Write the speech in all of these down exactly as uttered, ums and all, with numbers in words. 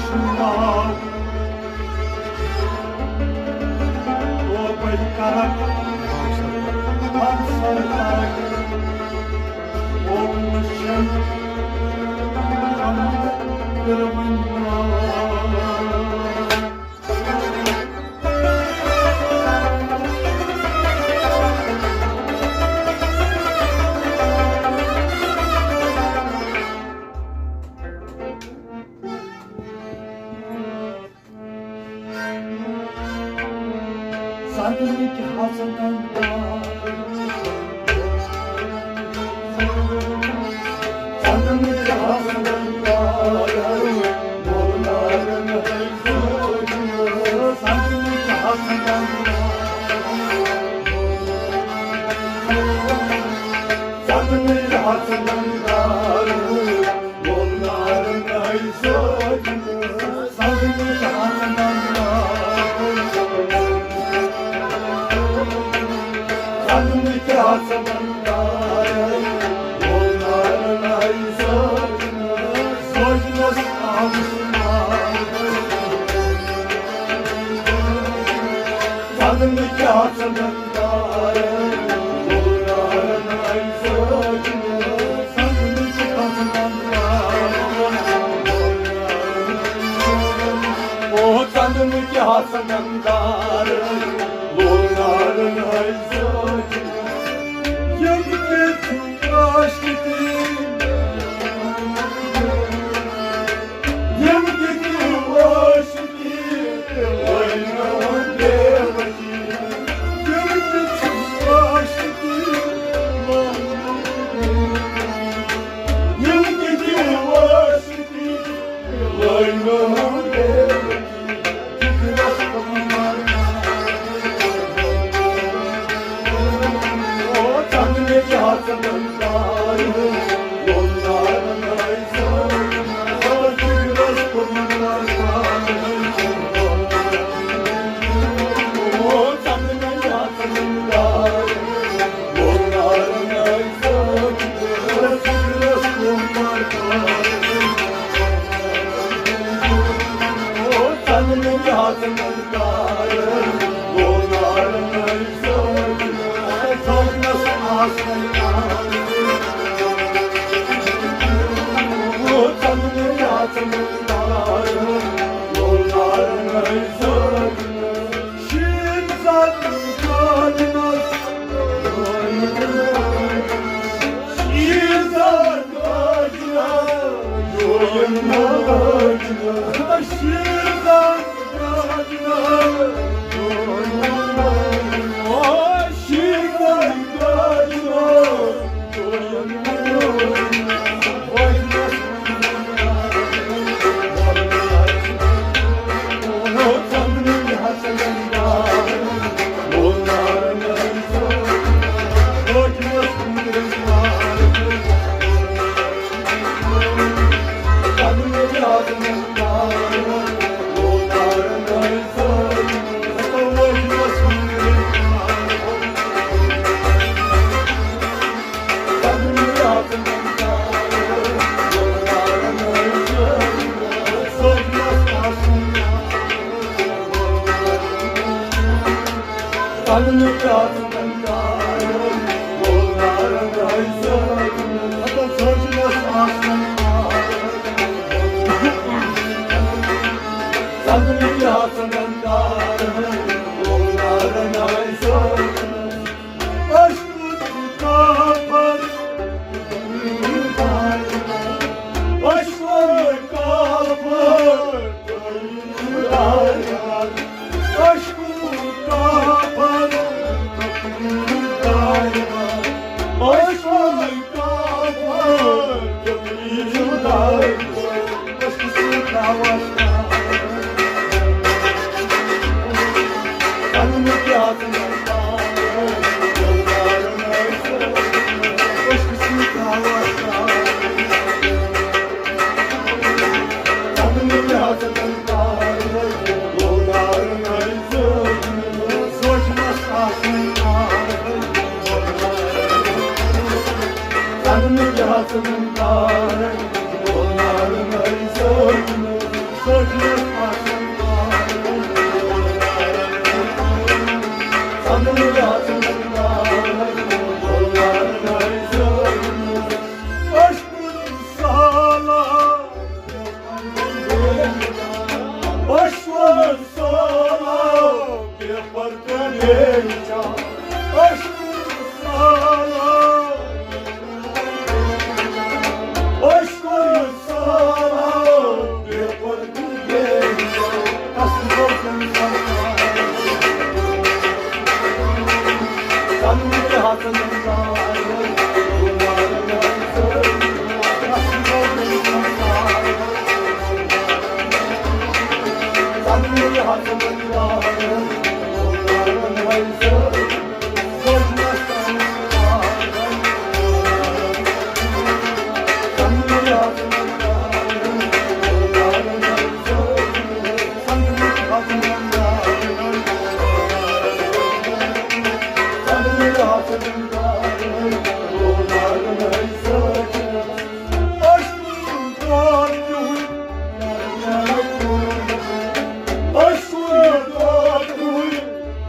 ناو، توبَے کرکھ، ہمسر کرکھ، توبہٕ نہٕ چھَنہٕ کم کٔرمٕتۍ ناو۔ صدمٕکۍ حسدن دار، صدمٕکۍ حسدن دار، مولارن ہے سوزنس۔ صدمٕکۍ حسدن دار، صدمٕکۍ حسدن دار، مولارن ہے سوزنس۔ صدمٕکۍ حسدن دار، صدمٕکۍ حسدن دار، مولارن ہے سوزنس۔ سوزنس آمُت نار۔ صدمٕکۍ حسدن دار، مولارن ہے سوزنس۔ صدمٕکۍ حسدن دار، او صدمٕکۍ حسدن دار، مولارن ہے سوزنس۔ یِم تہِ چھِ عاشقی، یِم تہِ چھِ عاشقی، لٲناوان بے وقی۔ یِم تہِ چھِ عاشقی، لٲناوان بے وقی۔ یِم تہِ چھِ عاشقی، لٲناوان بے وقی۔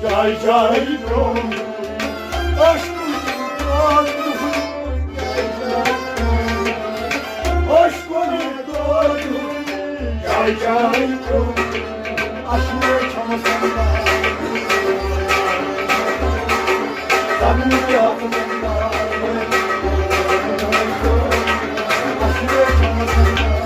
جاے جاے برٛونٛہہ، ٲسۍ کُن ترٛوو، ٲسۍ کُن ترٛوو، جاے جاے برٛونٛہہ، اَسہِ چھُ مےٚ چھَمَس اَنٛداز۔ سَنہٕ تہِ آسہٕ اَسہِ چھُ مےٚ چھَمَس اَنٛداز۔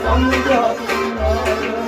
سَنہٕ تہِ آسہٕ